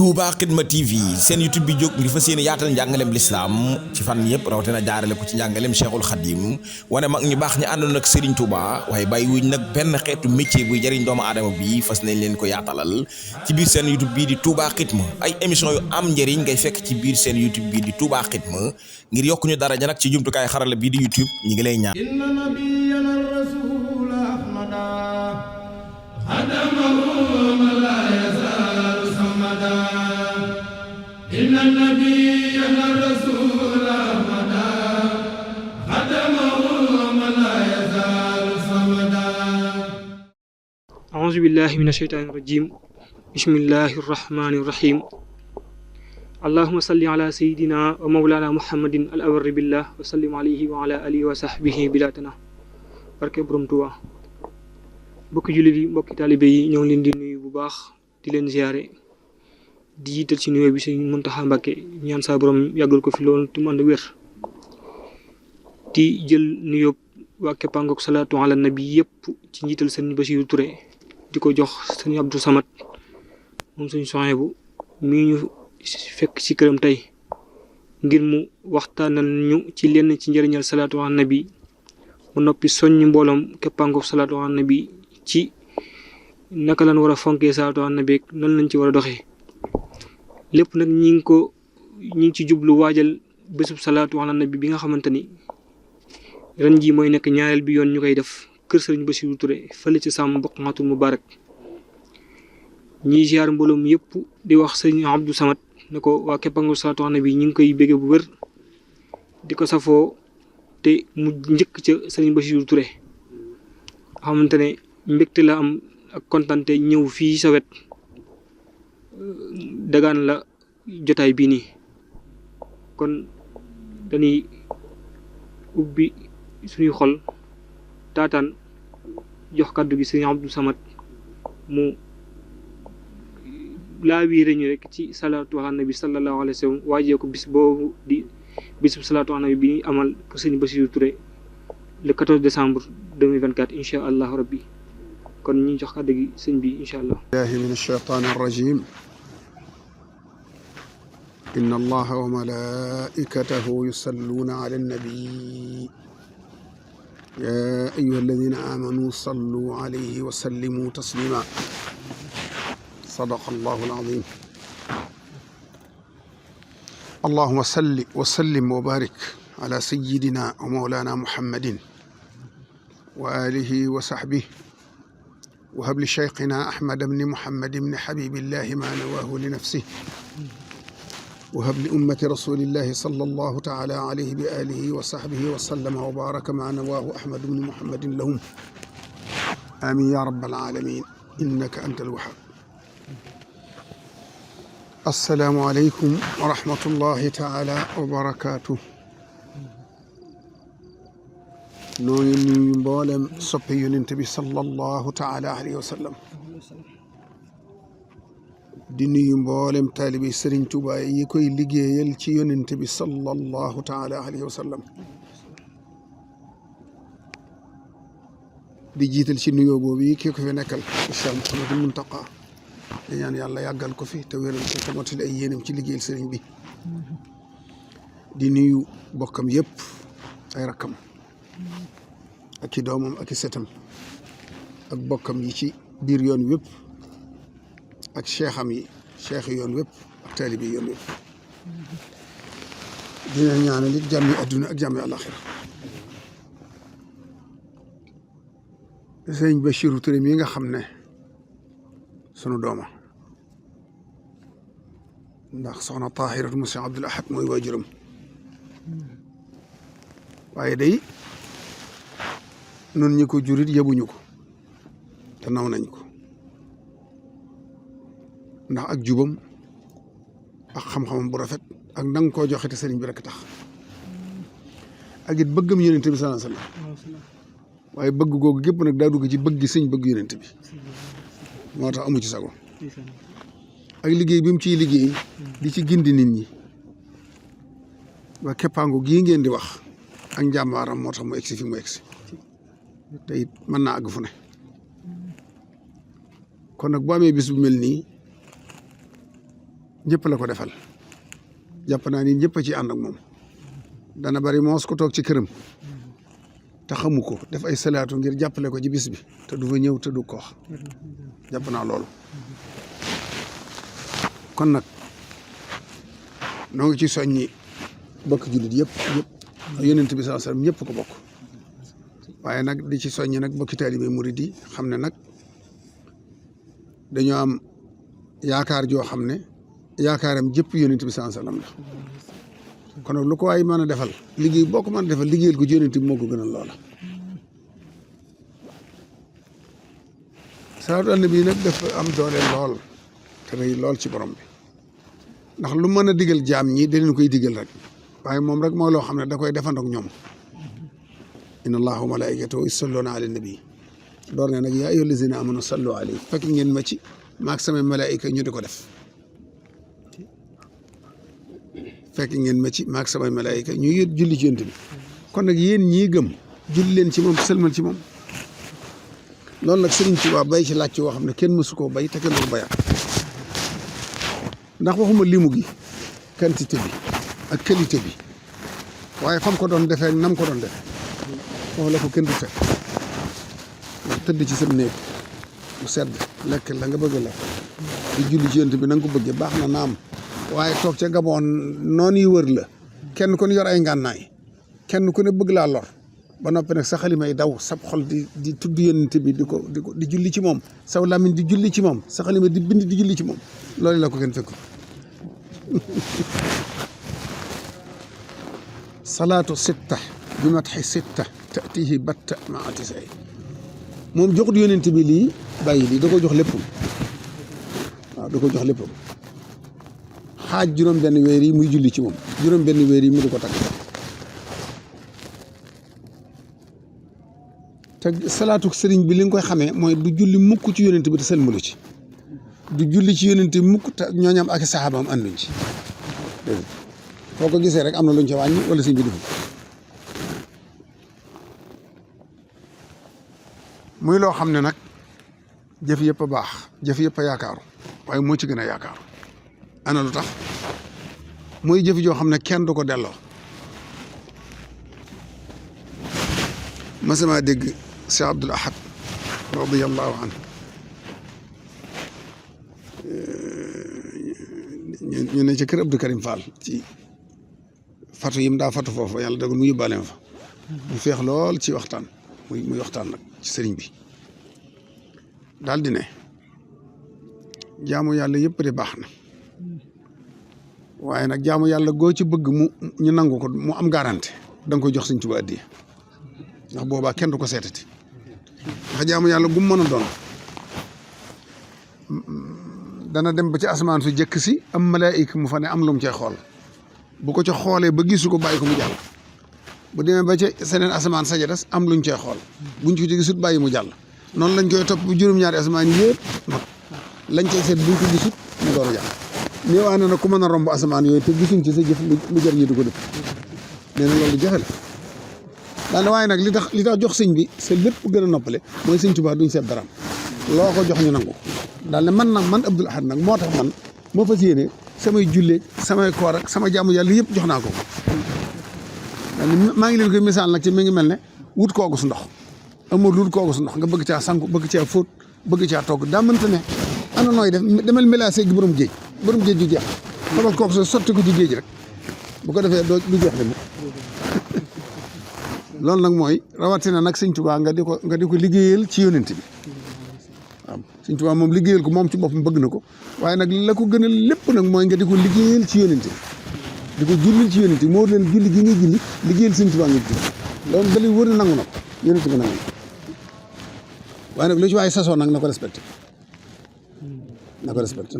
Touba Xidma TV seen YouTube bi jóg ngir fas yéene yaatal njàngaleem lislaam ci fan yëpp rawatina jaarale ko ci njàngaleem Cheikhul Khadim wane mag ñu baax ñi àndoon ak Serigne Touba waaye bàyyi wuñ nag benn xeetu métier buy jëriñ doomu aadama bi fas nañ leen ko yaatalal ci biir seen YouTube bii di Touba Xidma ay émission yu am njëriñ ngay fekk ci biir seen YouTube bii di Touba Xidma ngir yokku ñu daraja nag ci jumtukaay xarala bii di YouTube ñi ngi lay ñaan. inna nabiyana rasul ahmada khadamahu man la yazalu samada a'udhu billahi minash shaitanir rajim bismillahir rahmanir rahim allahumma salli ala sayidina wa mawlana muhammadin al awwar billah wa sallim alayhi wa ala alihi wa sahbihi bilatana barke borom Tuuba mbokki jullit yi mbokki taalibe yi ñoo ngi leen di nuyu bu baax di leen ziyaare di jiital ci nuyoo bi Sëriñ Muntaxa Mbàkke ñaan saa borom yàggal ko fi loolu te mu ànd wér di jël nuyoo waa Képpangook salaatu ala nabi yëpp ci njiital Sëriñ Basiiru Ture di ko jox Sëriñ Abdou Samad moom Sëriñ Sohaybu mii ñu fekk ci këram tey ngir mu waxtaanal ñu ci lenn ci njëriñal salaatu ala nabi mu noppi soññ mbooloom Képpangook salaatu ala nabi ci naka lañ war a fonkee salaatu ala nabi nan lañ ci war a doxee lépp nag ñi ngi ci jublu waajal bésub salaatu ala nabi bi nga xamante ni ren jii mooy nekk ñaareel bi yoon ñu koy def kër Sëriñ Basiiru Ture fële ci Sàmm Boqatul Mubarak ñiy ziar mbooloom yëpp di wax Sëriñ Abdou Samad ne ko waa Képpangook salaatu ala nabi ñi ngi koy bégge bu wér di ko safoo te mu njëkk ca Sëriñ Basiiru Ture xamante ne mbégte la am ak kontante ñëw fii sa wet dagaan la jotaay bii nii kon dañuy ubbi suñuy xol taataan jox kàddu gi Sëriñ Abdou Samad mu laa wiire ñu rek ci salaatu ala nabi sallallahu alayhi wa sallam waajee ko bis boobu di bisub salaatu ala nabi bi ñuy amal ko Sëriñ Basiiru Ture le 14 décembre 2024 incha allahu rabbi kon ñu jox kàddu gi sëñ bi incha allah. billahi min ash-shaytani ar-rajim inna allaha wa malaikatahu yusalluna ala an-nabi ya ayyuha alladhina amanu sallu alayhi wa sallimu taslima sadaqa allahu al-azim allahumma salli wa sallim wa barik ala sayyidina wa mawlana muhammadin wa alihi wa sahbihi وهب لشيخنا أحمد بن محمد بن حبيب الله ما نواه لنفسه وهب لأمة رسول الله صلى الله تعالى عليه بآله وصحبه وسلم وبارك ما نواه أحمد بن محمد لهم آمين يا رب العالمين إنك أنت الوهاب السلام عليكم ورحمة الله تعالى وبركاته noo ngi nuyu mboolem soppe yonent bi sallallahu taala alayhi wa sallam di nuyu mboolem taalibi Sëriñ Tuuba yi koy liggéeyal ci yonent bi sallallahu taala alayhi wa sallam di jiital ci nuyoo boobu yi kii ko fi nekkal Cheikh Mouhamadou Mountakha di ñaan yàlla yàggal ko fi te wéral ko te mottali ay yéenam ci liggéeyal sëriñ bi di nuyu bokkam yëpp ay rakkam ak i doomam ak i setam ak bokkam yi ci biir yoon wépp ak cheikham yi cheikh yoon wépp ak taalibi yoon wépp dina ñaanal it jàmmi adduna ak jàmmi àlaxira sëñ Basiiru Ture mi nga xam ne sunu dooma ndax soxna Tahiratu mu Sëñ Abdul Ahad mooy waajuram waaye day noonu ñi ko jurit yëbuñu ko te naw nañ ko ndax ak jubam ak xam-xamam bu rafet ak nang koo joxe te sëriñ bi rek tax ak it bëggam yonent bi sallallahu alayhi wasallam waaye bëgg googu gépp nag daa dugg ci bëgg sëñ bëgg yonent bi moo tax amu ci sago ak liggéey bi mu ciy liggéey di ci gindi nit ñi ba Képpangook gii ngeen di wax ak njàmbaaram moo tax mu egsi fi mu egsi te it mën naa àgg fu ne kon nag boo amee bis bu mel nii ñëpp la ko defal jàpp naa ni ñëpp a ci ànd ak moom dana bari moos ko toog ci këram te xamu ko def ay salaatu ngir jàppale ko ci bis bi te du fa ñëw te du ko wax jàpp naa loolu kon nag noo ngi ci soññi bokk jullit yëpp yonent bi sallallahu alayhi wasallam ñëpp ko bokk waaye nag di ci soññi nag bokki taalibe murid yi xam ne nag dañoo am yaakaar joo xam ne yaakaaram jëpp yonent bi sallallahu alayhi wasallam la kon nag lu ko waay mën a defal liggéey boo ko mën a defal liggéeyal ko yonent bi moo ko gënal loola salaatu annabi nag dafa am doole lool te rëy lool ci borom bi ndax lu mën a digal jaam ñi da leen koy digal rek waaye moom rek mooy loo xam ne da koy defandoog ñoom inna allaha wa malaikatahu yusalluna ala nabi door ne nag yaa ayyuha allazina amanu sallu alayhi fekk ngeen ma ci maag samay malaayika ñu di ko def fekk ngeen ma ci maag samay malaayika ñu yët julli ci yonent bi kon nag yéen ñii gëm julli leen ci moom sëlmal ci moom loolu nag Sëriñ Tuubaa bay ci laaj woo xam ne kenn mësu koo bay te kenn du ko bayaat ndax waxuma limu gi quantité bi ak qualité bi waaye fam ko doon defee nam ko doon defee foofu la ko kenn du fekk ndax tëdd ci sam néeg bu sedd lekk la nga bëgg la di julli ci yonent bi na nga ko bëggee baax na naam waaye toog ca Gabon noonu yi wër la kenn ku ne yor ay ngànnaay kenn ku ne bëgg laa lor ba noppi nag sa xalima yi daw sab xol di tudd yonent bi di julli ci moom saw làmmiñ di julli ci moom sa xalima di bind di julli ci moom loolu la ko kenn fekku salaatu sitta bi matxi sitta tatihi batta maa tisay moom joxut yonent bi lii bàyyi lii da ko jox léppam waaw da ko jox léppam xaaj juróom benn weer yi muy julli ci moom juróom benn weer yi mu di ko tagg te salaatu sëriñ bi li nga koy xamee mooy du julli mukk ci yonent bi te sëlmalu ci du julli ci yonent bi mukk te ñooñam ak saxaabaam ànduñ ci dégg foo ko gisee rek am na luñ ca wàññi wala sëñ bi defu muy loo xam ne nag jëf yëpp a baax jëf yëpp a yaakaaru waaye moo ci gën a yaakaaru ana lu tax mooy jëf joo xam ne kenn du ko delloo masama dégg Cheikh Abdoul Ahad radiyallahu anhu ñu ne ci kër Abdou Karim Fall ci fatu yim daa fatu foofu yàlla dogal mu yóbbaale ma fa mu feex lool ci waxtaan muy waxtaan nag ci sëriñ bi daal di ne jaamu yàlla yëpp de baax na waaye nag jaamu yàlla goo ci bëgg mu ñu nangu ko mu am garanti da nga koy jox Sëriñ Tuubaa addiya ndax boobaa kenn du ko seetati ndax jaamu yàlla gu mu mën a doon dana dem ba ci asamaan su jëkk si am malaayika mu fa ne am lu mu cay xool bu ko ca xoolee ba gisu ko bàyyi ko mu jàll bu demee ba ca seneen asamaan saja des am luñ cay xool buñ ko ci gisut bàyyi mu jàll noonu lañ koy topp bu juróom-ñaari asamaan yëpp nag lañ cay seet buñ ko gisut mu door a jàll néewaa na nag ku mën a romb asamaan yooyu te gisuñ ci sa jëf lu jar ñi du ko def nee na loolu jafe la daane waaye nag li tax jox sëñ bi sa lépp gën a noppale mooy Sëñ Tuubaa duñ seet dara loo ko jox ñu nangu daal ne man Abdoul Ahad nag moo tax man moo fas yéene samay julleeg samay koor ak sama jaamu yàlla yëpp jox naa ko maa ngi leen koy misaal nag ci mi ngi mel ne wut koogu su ndox amul wut koogu su ndox nga bëgg caa sangu bëgg caa fóot bëgg caa togg daa mënta ne ana nooy def demal mélancé gi borom géej ju jeex xamal kooku so sotti ko ci géej rek bu ko defee du jeex de loolu nag mooy rawatina nag Sëñ Tuubaa nga di ko liggéeyal ci yonent bi waaw Sëñ Tuubaa moom liggéeyal ko moom ci boppam bëgg na ko waaye nag la ko gën a lépp nag mooy nga di ko liggéeyal ci yonent bi di ko jullil ci yonent bi moo leen julli gi ngay julli liggéeyal Sëñ Tuubaa nga julli loolu da lay wër na nangu na ko yonent bi nangu na waaye nag lu ci waaye sasoo nag na ko respecté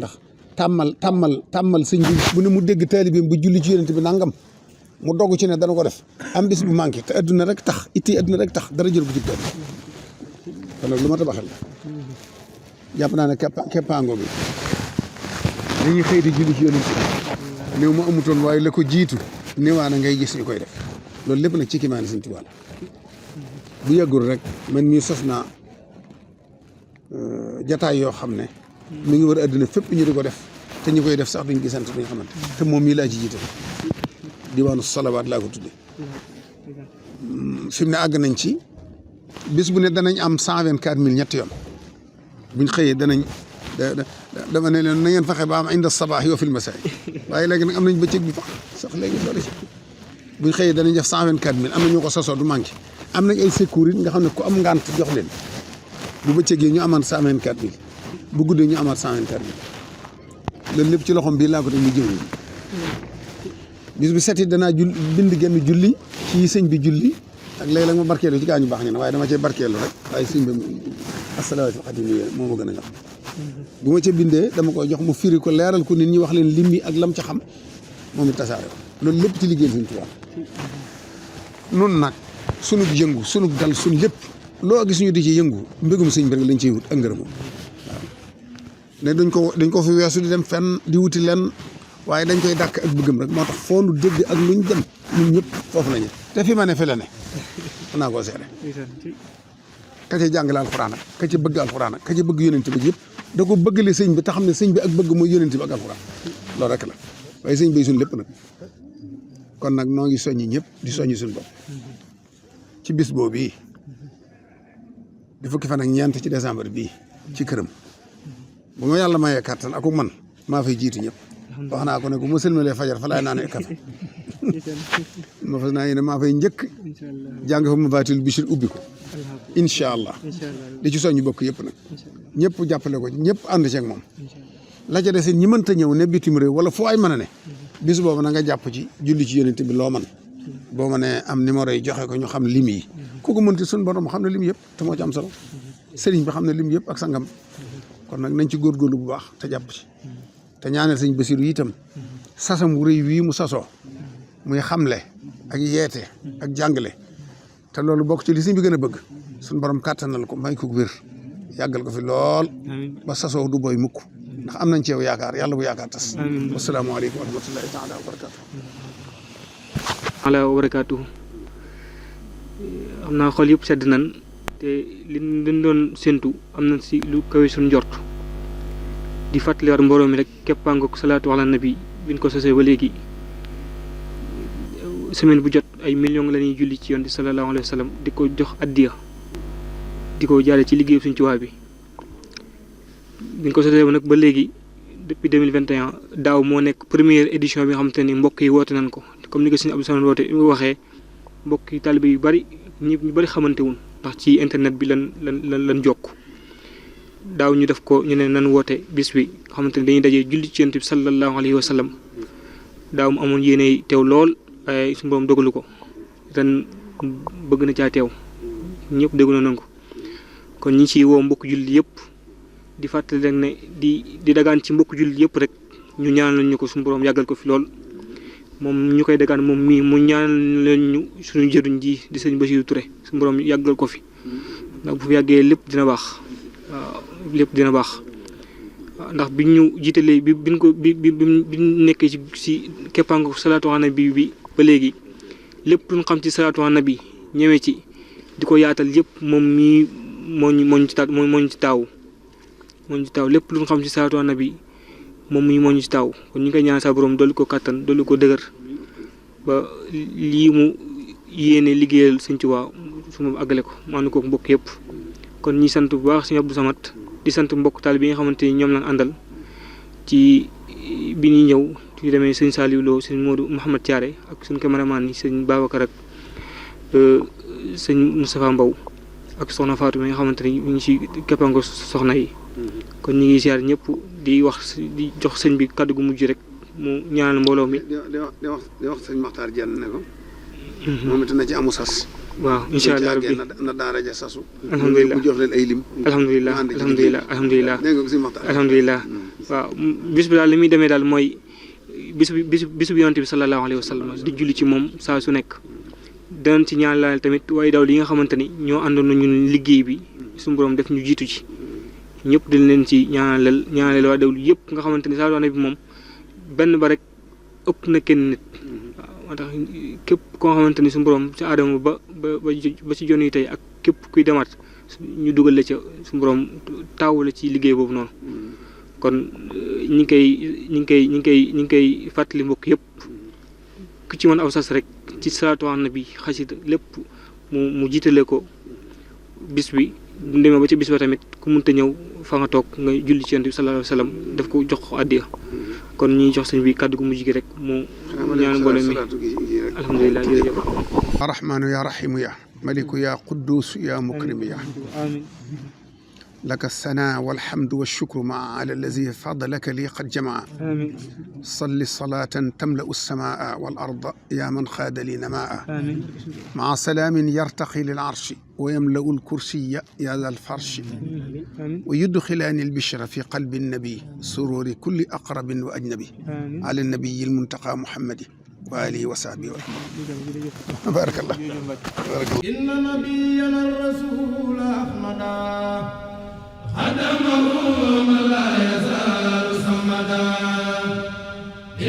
ndax tàmmal sëñ bi bu ne mu dégg taalibeem bu julli ci yonent bi nangam mu dogg ci ne dana ko def am bis bu manqué te adduna rek tax itti adduna rek tax dara jël ko ci tool kon nag lu ma tabaxal la jàpp naa ne keppaango bi dañuy xëy di julli ci yonent bi néew ma amutoon waaye la ko jiitu néewaana ngay gis ñu koy def loolu lépp nag ci kimaani Sëñ Tuubaa la bu yàggul rek man mii sos naa jataay yoo xam ne mi ngi war a adduna fépp ñu di ko def te ñu koy def sax duñ gisante duñ xamante te moom mii laa ci jiite diwaanu salawaat laa ko tudde fi mu ne àgg nañ ci bis bu ne danañ am 124 000 ñetti yoon buñ xëyee danañ dama ne leen na ngeen fexe ba am inda sabaax yoo fil masaa waaye léegi nag am nañ bëccëg bi sax léegi doole ci buñ xëyee danañ def 124 000 am na ñu ko sosoo du manqué am nañ ay secours nga xam ne ku am ngant jox leen bu bëccëgee ñu amaat 124 000 bu guddee ñu amaat 124 000 loolu lépp ci loxoom bii laa ko teg mu jëw bis bu set it danaa bind genn julli ci sëñ bi julli ak léeg-léeg ma barkeelu ci gaañu baax ñu ne waaye dama cee barkeelu rek waaye sëñ bi asalaamaaleykum xadim moo ma gën a jox bu ma ca bindee dama koy jox mu firi ko leeral ko nit ñi wax leen lim yi ak lam ca xam moom it tasaare ko loolu lépp ci liggéey Sëñ Tuubaa nun nag sunu yëngu sunu dal sunu lépp loo gis ñu di ci yëngu mbégum sëñ bi rek lañ ciy wut ak ngërëm waaw ne dañ ko fi weesu di dem fenn di wuti leen waaye dañ koy dàkk ak bëggam rek moo tax foo nu dégg ak luñ dem ñun ñëpp foofu lañu te fi ma ne fi la ne mën naa koo seere ka ca jàngale alxuraan ak ka ca bëgg alxuraan ak ka ca bëgg yonent bi yëpp da ko bëggale sëñ bi te xam ne sëñ bi ak bëgg mooy yonent bi ak alxuraan loolu rek la waaye sëñ bi suñ lépp nag kon nag noo ngi soññi ñëpp di soññi suñu bopp ci bis boobu bii di fukki fan ak ñeent ci décembre bii ci këram bu ma yàlla mayee kattan ak man maa fay jiitu ñëpp wax naa ko ne ko ma sëlmalee fajar fa laay naanee kafe ma fas naa yéene maa fay njëkk jàng fa ma baatil bichir ubbi ko incha allah di ci soññu bokk yëpp nag ñëpp jàppale ko ñëpp ànd ceeg moom la ca des ñi mënta ñëw ne bitim réew wala foo ay mën a ne bis boobu na nga jàpp ci julli ci yonent bi loo man boo ma ne am numéro yi joxe ko ñu xam lim yi ku ko mënti suñu borom xam ne lim yëpp te moo ci am solo sëriñ bi xam ne lim yëpp ak sangam kon nag nañ ci góorgóorlu bu baax te jàpp ci te ñaanal sëñ Basiru itam sasam wu rëy wii mu sasoo muy xamle ak yeete ak jàngale te loolu bokk ci li sëñ bi gën a bëgg suñu borom kàttanal ko may ko wér yàggal ko fi lool ba sasoo du boy mukk ndax am nañ ci yow yaakaar yàlla bu yaakaar tas wasalaamaaleykum wa rahmatullahi taala wa barakatuh ala wa barakaatu am naa xol yëpp sedd nan te liñ doon séntu am na si lu kawe suñ njort di fàttaliwaat mbooloo mi rek keppaangook salaatu ala nabi biñ ko sosee ba léegi semaine bu jot ay millions la ñuy julli ci yoon di sallallahu alayhi wa sallam di ko jox addiya di ko jaale ci liggéeyu Sëñ Tuubaa bi biñ ko sosee ba nag ba léegi depuis 2021 daaw moo nekk première édition bi nga xamante ni mbokk yi woote nañ ko comme ni ko Sëñ Abdou Samad waxee mbokk yi taalibe yu bari ñu bari xamante wuñ ndax ci internet bi lan jokk daaw ñu def ko ñu ne nan woote bis bi nga xamante ni dañuy dajee julli ci yonent bi sallallahu alayhi wa sallam daaw mu amoon yéene teew lool waaye suñu borom dogalu ko ren bëgg na caa teew ñëpp dégg nañ ko kon ñi ciy woo mbokk julli yëpp di fàttali rek ne di dagaan ci mbokk julli yëpp rek ñu ñaanal ñu ko suñu borom yàggal ko fi lool moom ñu koy dagaan moom mii mu ñaanal leen ñu suñu jëruñ ji di sëñ Bassirou Touré suñu borom yàggal ko fi ndax bu fi yàggee lépp dina baax waaw lépp dina baax ndax bi ñu jiitalee bi nekkee ci keppaangu salaatu ala nabi bi ba léegi lépp lu ñu xam ci salaatu ala nabi ñëwee ci di ko yaatal yëpp moom mii moo ñu ci taaw lépp lu ñu xam ci salaatu ala nabi moom mii moo ñu ci taaw kon ñu ngi koy ñaan sa borom dolli ko kattan dolli ko dëgër ba lii mu yéene liggéeyal Sëñ Tuubaa su ma àggale ko maa ngi ko mbokk yëpp kon ñi sant bu baax Sëñ Abdou Samad di sant mbokk taal bi nga xamante ni ñoom lañ àndal ci bi ñuy ñëw ci demee sëñ Saliou Lo sëñ Modou Mouhamed Thiaré ak suñ cameraman yi sëñ Babacar ak sëñ Moustapha Mbow ak soxna Fatou mi nga xamante ni ñu ngi ci keppango soxna yi kon ñu ngi ziar ñëpp di jox sëñ bi kàddu gu mujj rek mu ñaanal mbooloo mi. di wax sëñ Makhtar Diène ne ko. moom it na ci amu sas. waaw incha allah rabbi na daara ja sasu. alhamdulilah mu jox leen ay lim. alhamdulilah dégg nga ko sëñ Makhtar. alhamdulilah waaw bis bi daal li muy demee daal mooy bisu bi yonent bi sallallahu alayhi wa sallam di julli ci moom saa su nekk. danañ ci ñaan laal tamit waaye daw li nga xamante ni ñoo àndoon nañu liggéey bi suñu borom def ñu jiitu ci ñëpp dañ leen ci ñaanalal waa dawlu yëpp nga xamante ni saa doone bi moom benn ba rek ëpp na kenn nit waaw moo tax képp koo xamante ni suñu borom ci aadama ba ci jon yi tey ak képp kuy demaat ñu dugal la ca suñu borom taawu la ci liggéey boobu noonu kon ñi ngi koy fàttali mbokk yëpp ku ci mën aw sas rek ci salaatu ala nabi xasida lépp mu jiitale ko bis bi bu demee ba ci bis ba tamit ku mënta ñëw fa nga toog nga julli ci Yonent bi sallallahu alayhi wa sallam daf ko jox ko addiya kon ñuy jox sëñ bi kàddu gu mujj gi rek mu ñaan mbooloo mi alhamdulilah jërëjëf. arrahmaanu ya rahimu ya maliku ya quddus ya mukrimu ya amiin laka sana walhamdu walshukru maa ala allazi fadlaka li qad jamaa amiin salli salatan tamla'u alsamaa wal arda ya man xaada li namaa amiin maa salaamin yartaqi lil arshi wa yamla'u alkursiya ya zal farshi amiin wa yudxilaani albishra fi qalbi annabi sururi kulli aqrabin wa ajnabi amiin ala annabiyi almuntaqa muhammadi wa alihi wa sahbihi wa rahmatulah barakallah inna nabiyyana ar-rasul ahmada خدمه من لا يزال صمدا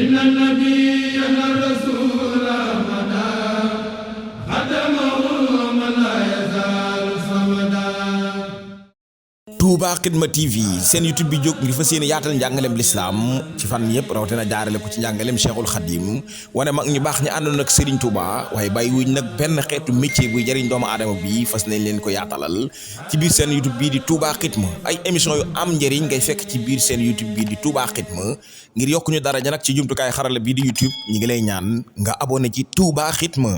إن النبي الرسول أحمدا خدمه من لا يزال صمدا. Touba Xidma TV seen YouTube bi jóg ngir fas yéene yaatal njàngaleem lislaam ci fan yëpp rawatina jaarale ko ci njàngaleem Cheikhul Khadim wane mag ñu baax ñi àndoon ak Serigne Touba waaye bàyyi wuñ nag benn xeetu métier buy jëriñ doomu aadama bi fas nañ leen ko yaatalal ci biir seen YouTube bii di Touba Xidma ay émission yu am njëriñ ngay fekk ci biir seen YouTube bii di Touba Xidma ngir yokk ñu daraja nag ci jumtukaay xarala bii di YouTube ñi ngi lay ñaan nga abonné ci Touba Xidma.